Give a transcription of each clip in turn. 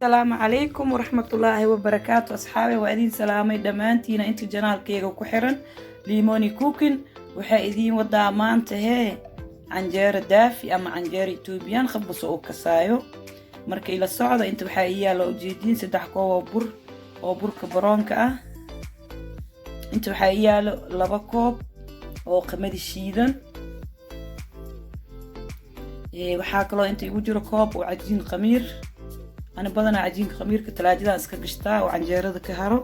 Asalaamu calaykum waraxmatullaahi wabarakaatu. Asxaabe, waa idiin salaamay dhammaantiina inta channelkeyga ku xiran, Limoni Cooking. Waxaa idiin wadaa maanta hee canjeero daafi ama canjeero Ethiopian khabuso oo kasaayo. Marka ila socda. Inta waxaa ii yaalla, ujeediin, 3 koob oo bur oo burka baroonka ah. Inta waxaa ii yaalo 2 koob oo qamadi shiidan. Waxaa kaloo inta igu jiro koob oo cajiin khamiir. Ani badanaa cajiinka khamiirka talaajadaan iska gashtaa oo canjeerada ka haro.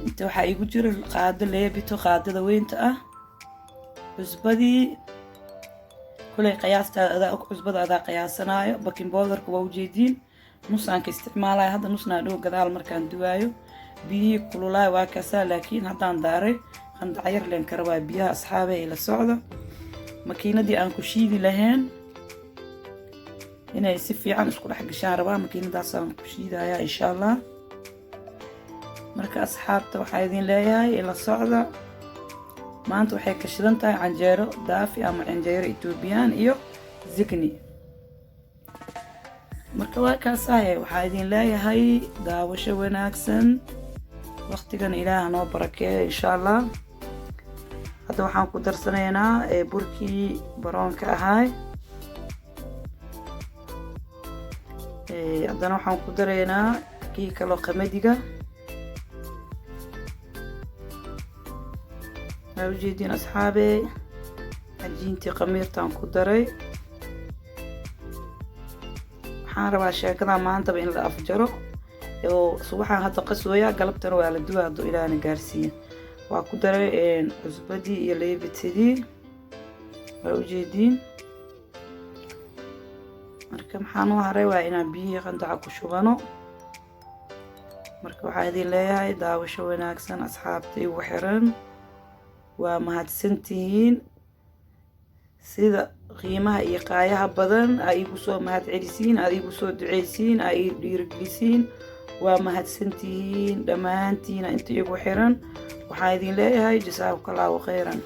Inta waxaa igu jiro qaado leebito, qaadada weynta ah. Cusbadii kuley qiyaastaada adaa og, cusbada adaa qiyaasanaayo. Baking powderka waa ujeediin, nus aan ka isticmaalayo hadda, nusnaa dhow gadaal markaan duwaayo. Biyihii kululaay waa kaasaa, laakiin haddaan daaray, qandacyar leen ka rabaa biyaha. Asxaabe, ila socda. Makiinadii aan ku shiidi lahayn inay si fiican isku dhex gashaan rabaa, makiinadaasaan ku shiidayaa insha Allah. Marka asxaabta, waxaa idin leeyahay ila socda. Maanta waxay ka shidan tahay canjeero daafi ama canjeero Ethiopian iyo zigni. Marka waa kaasahe, waxaa idin leeyahay daawasho wanaagsan. Waqtigan Ilaaha noo barakeeyo insha Allah. Hadda waxaan ku darsanaynaa burkii baroonka ahaay. Haddana waxaan ku daraynaa kii kaloo qamadiga. Waa ujeediin asxaabe, cajiintii khamiirtaan ku daray. Waxaan rabaa sheekada maantaba in la afjaro oo subaxaan hadda qasooyaa, galabtana waa la duwa hadduu Ilaahna gaarsiiya. Waa ku daray cusbadii iyo leebitadii, waa ujeediin. Marka maxaan u haray? Waa inaan biyihii qandaca ku shubano. Marka waxaa idin leeyahay daawasho wanaagsan, asxaabta igu xiran. Waa mahadsantihiin sida qiimaha iyo qaayaha badan aa iigu soo mahad celisiin, aad iigu soo duceysiin, aa ii dhiirigelisiin. Waa mahadsantihiin dhammaantiina inta igu xiran. Waxaan idin leeyahay jasaakumallaahu khayran.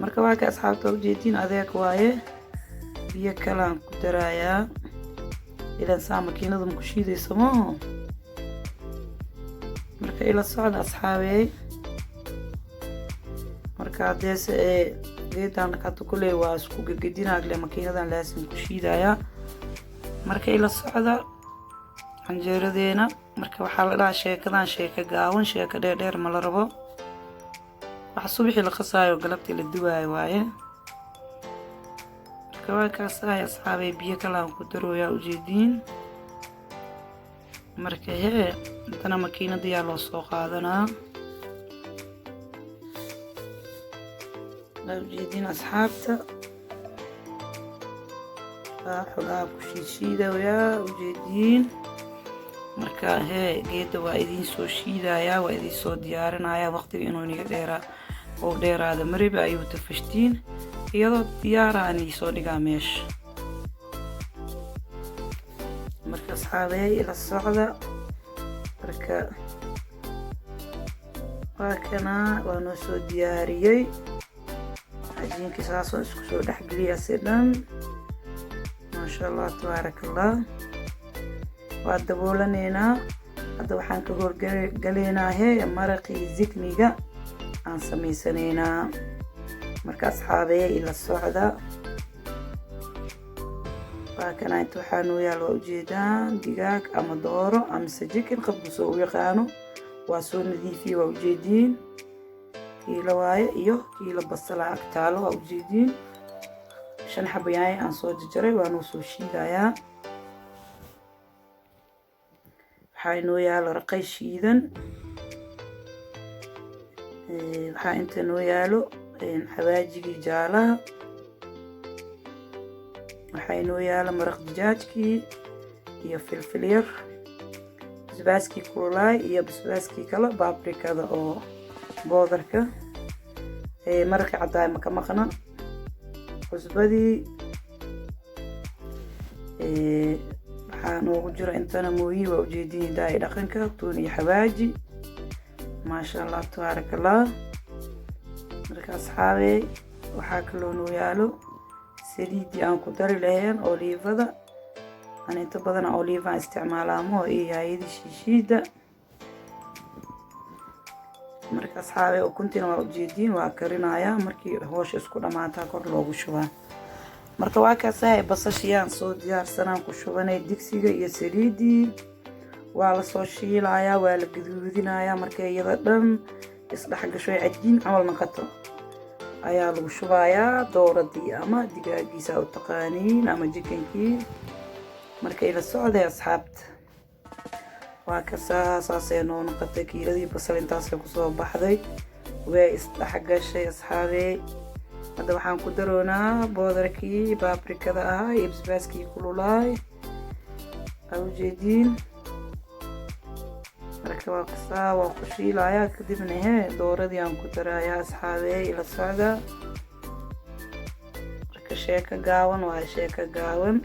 Marka waa ka asxaabta, ujeediin, adeeg waaye. Biyo kalaan ku darayaa ilan saa makiinada ma ku shiidayso maaho. Marka ila socda, asxaabey. Marka haddeese ee geedan hadda kuley waa isku gegedinaagle, makiinadan laasim ku shiidayaa. Marka ila socda canjeeradeena. Marka waxaa la dhahaa sheekadan sheeko gaaban, sheeko dheerdheer ma la rabo. Waxa subaxii la qasaayo, galabtii la duwaayo waaye. Marka waa kaasahay, asxaabay. Biyo kalaan ku darooyaa, ujeediin. Marka hee haddana makiinadayaa loo soo qaadanaa. Waa ujeediin asxaabta, waa xogaa ku shiidshiidayaa, ujeediin. Marka hee geedda waa idiin soo shiidayaa, waa idiin soo diyaarinayaa. Waqtiga inuu niga dheeraa oo dheeraada mariba ayuu tafashtiin, iyadoo diyaaraan soo dhigaa meesha. Marka asxaabey, ila socda. Marka waa kanaa, waa noo soo diyaariyey cajiinkii, saasoo isku soo dhexgeliyaa si dhan. Maasha Allah, tabaaraka Allah. Waa daboolanaynaa. Hadda waxaan ka horgalaynaa hee maraqii zigniga aan samaysanaynaa. Marka asxaabeya, ila socda. Waa kana, inta waxaa noo yaal, waa ujeedaan, digaag ama dooro amase chicken, qabku soo u yaqaano. Waa soo nadiifiye, waa ujeediin. Kiilo waaye iyo kiilo basala agtaalo, waa ujeediin. 5 xabo yaanya aan soo jajaray, waa noo soo shiidayaa. Waxaa inoo yaalo raqay shiidan. Waxaa inta noo yaalo xawaajigii jaalaha. Waxaa inoo yaalo maraq dijaajkii iyo filfil yar, basbaaskii kululaay iyo basbaaskii kale, paprikada oo powderka, maraqii caddaay ma ka maqna, cusbadii. Waxaa noogu jiro intana mooyi, waa ujeediin, daai dhaqanka, tuun iyo xawaaji. Maasha Allah, tabaaraka Allah. Marka asxaabey, waxaa kaloo noo yaalo saliid. Saliiddii aan ku dari lahayn oliivada, aan inta badan oliivaan isticmaalaa maho, iyo yaayadii shiishiida. Marka asxaabe, ukuntiina waa ujeediin, waa karinayaa. Markii hoosha isku dhammaataa kor loogu shubaa. Marka waa kaasahay, basashiyaan soo diyaarsanaan ku shubanay digsiga iyo saliiddii. Waa lasoo shiilayaa, waa la gaduudinayaa. Markay iyada dhan isdhex gasho, ay cajiin camal noqoto, ayaa lagu shubayaa dooradii ama digaagiisa u taqaaniin ama chickenkii. Marka ila socday asxaabta, waa kasaa, saasay noo noqotay. Kiiladii basal intaasay kusoo baxday, way isdhexgashay asxaabey. Hadda waxaan ku daroonaa boodarkii paprikada ahaa iyo basbaaskii kululaay, aa ujeediin. Marka waa kasaa, waa ku shiilayaa, kadibna hee dooradii aan ku darayaa. Asxaabey, ila socda. Marka sheeko gaaban waa sheeko gaaban.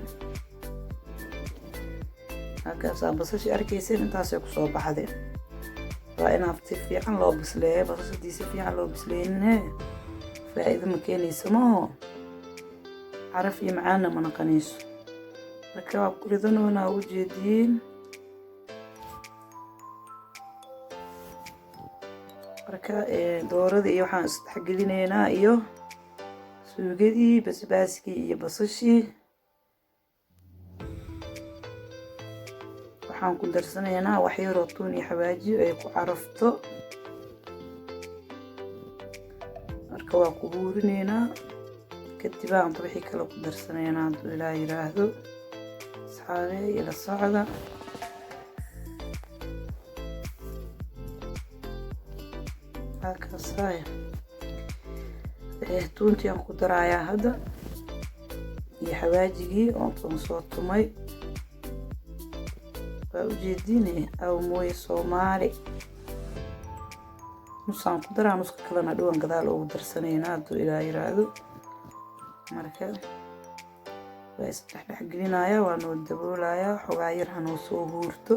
Halkaasaa basashii arkayseen intaasay kusoo baxday. Waa inaad si fiican loo bisleeyo basasha. Haddii si fiican loo bisleynin, hee faa-iido ma keenaysa maho, caraf iyo macaanna ma naqanayso. Marka waa ku ridanoonaa, ujeediin. Marka dooradii iyo waxaan isdhexgelineynaa iyo suugadii basbaaskii iyo basashii. Waxaan ku darsanaynaa wax yaroo tuun iyo xawaajiyo ay ku carafto. Marka waa ku huurineynaa, kadib aan wixii kale ku darsanaynaa hadduu Ilaah yiraahdo. Asxaabe, ila socda. Halkaasaya tuuntii aan ku darayaa hadda iyo xawaajigii oon soo tumay, waa ujeediine. Aw mooye Soomaali, nusaan ku daraa, nuska kalena dhawan gadaal ugu darsanaynaa hadduu Ilaah yiraahdo. Marka waa isdhexdhex gelinayaa, waa noo daboolayaa, xogaa yar hanoo soo huurto.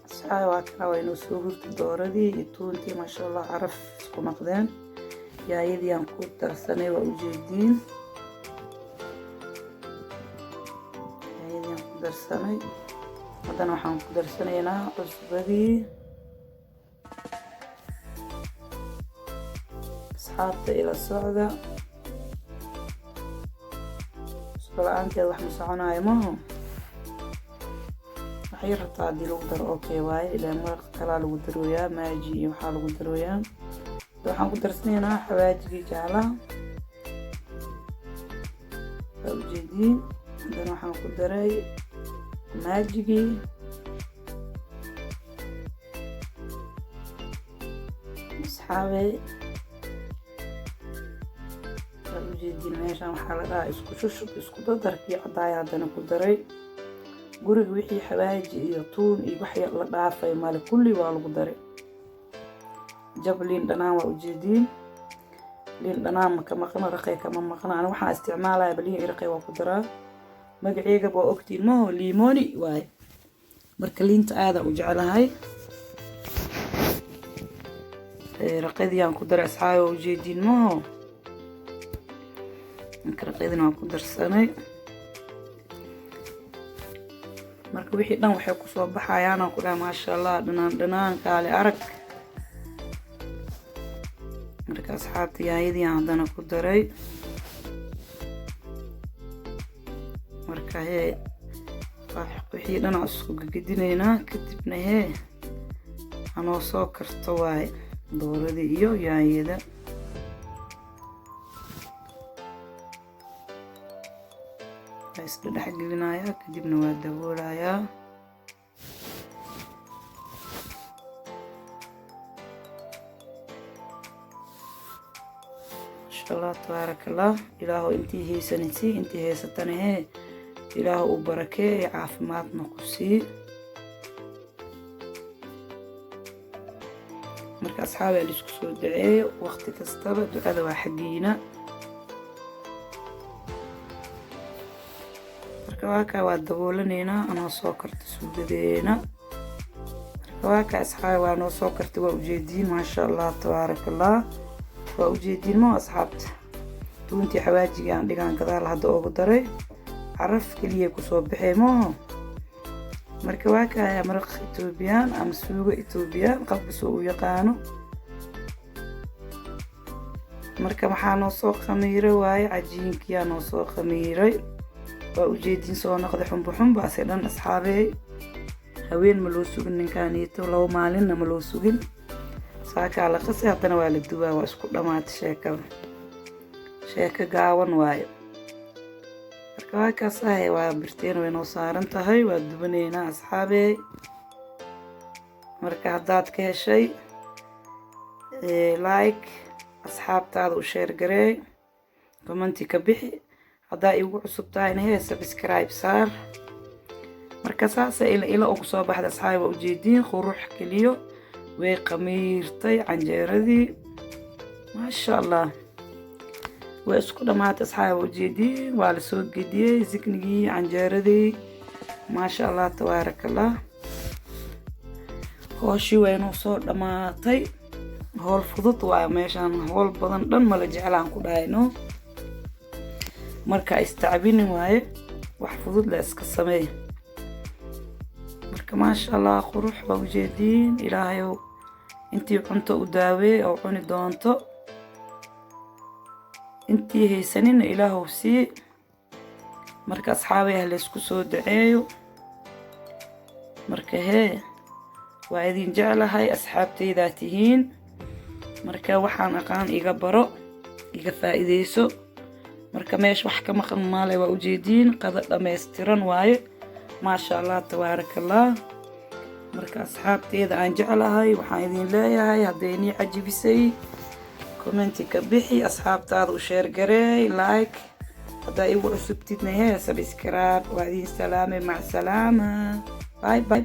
Asxaabi, waa kana, waa inoo soo hurta dooradii iyo tuuntii, maasha Allah, caraf isku noqdeen. Yaayadii aan ku darsanay waa ujeediin, yaayadii aan ku darsanay. Haddana waxaan ku darsanaynaa cusbadii. Asxaabta, ila socda. Cusbo la-aanteed wax ma soconaayo maho. Waxay rabtaa haddii lagu daro, okay waaye, ilaa maraq kalaa lagu darooyaa, Maggi iyo waxaa lagu darooyaa. Waxaan ku darsanaynaa xawaajigii jaalaha, waa ujeediin. Haddana waxaan ku daray Maggigii. Asxaabe, waa ujeediin, meeshan waxaa la dhahaa isku shushub, isku dadarkii caddaaya haddana ku daray. Guriga wixii xawaaji iyo tuun iyo wax la dhaafay male, kulli waa lagu daray. Jab liin dhanaan, waa ujeediin, liin dhanaan maka maqna, raqay kama maqna. Ani waxaan isticmaalaya liin iyo raqay waa ku daraa. Magaceygaba waa ogtiin maho, liimoni waaye. Marka liinta aada u jeclahay, raqadii aan ku daray. Asxaabi, waa ujeediin maho. Marka raqadina waan ku darsanay. Marka wixii dhan waxay kusoo baxayaan, aan ku dhahay, maasha Allah, dhanaan dhanaan kaale arag. Marka asxaabta, yaayadii aan haddana ku daray. Marka hee wixii dhan aan isku gegedinaynaa, kadibna hee anoo soo karto waaye dooradii iyo yaanyada. Waa isla dhex gelinayaa, kadibna waa daboolayaa. Maasha Allah, tabaaraka Allah. Ilaahu intii haysanaysi, intii haysatana hee Ilaahu u barakeey, caafimaadna ku sii. Marka asxaabi, la isku soo duceeyo waqti kastaba, ducada waa xaggiina. Marka waa kaa, waa daboolanaynaa anoo soo karta suugadeena. Marka Waa ka, asxaabi, waa noo soo kartay, waa ujeediin. Maasha Allah, tabaaraka Allah, waa ujeediin mo, asxaabta. Tuuntii, xawaajiga aan dhigaan gadaal hadda oogu daray, caraf keliya kusoo baxay mooho. Marka waa kaaya maraq Etoobiyaan ama suugo Etoobiyaan, qofka soo u yaqaano. Marka waxaa noo soo khamiiray waaye, cajiinkiyaa noo soo khamiiray, waa ujeediin, soo noqday xumbo xumbo ase dhan. Asxaabey, haween ma loo sugin ninkaaniito, 2 maalinna ma loo sugin. Saakaa la qasay, haddana waa la duwaa, waa isku dhammaatay sheekada, sheeko gaaban waaye. Marka waa kaas ahay, waa birteen, way noo saaran tahay, waa dubanaynaa, asxaabey. Marka haddaad ka heshay, like, asxaabtaada u share gareey, comment-i ka bixi. Haddaa igu cusub tahayna hee, subscribe saar. Marka saasa ila ugu soo baxda, asxaabi, waa ujeediin, qurux keliyo way qamiirtay canjeeradii, maasha Allah. Way isku dhammaatay, asxaabi, waa ujeediin, waa lasoo gediyey signigii canjeeradii. Maasha Allah, tabaaraka Allah, hooshii way noo soo dhammaatay. Howl fudud waa meeshaan, howl badan dhan mala jeclaan ku dhahayno. Marka istacbinin waaye, wax fudud la iska sameey. Marka maasha Allah, qurux, waa ujeediin. Ilaahayow intii cunto u daaweey oo cuni doonto, intii haysanina Ilaahow sii. Marka asxaabay, ah, laysku soo duceeyo. Marka hee, waa idin jeclahay, asxaabtaydaa tihiin. Marka waxaan aqaan iga baro, iga faa'iideyso. Marka meesha wax ka maqan maale, waa ujeediin, qada dhammaystiran waaye. Maasha Allah, tabaaraka Allah. Marka asxaabteeda aan jeclahay, waxaan idin leeyahay, hadday nii cajibisay, comment-i ka bixi, asxaabtaada u share gareey, like. Haddaa igu cusubtidna hee, subscribe. Waa idin salaamay, mac salaama, bye bye.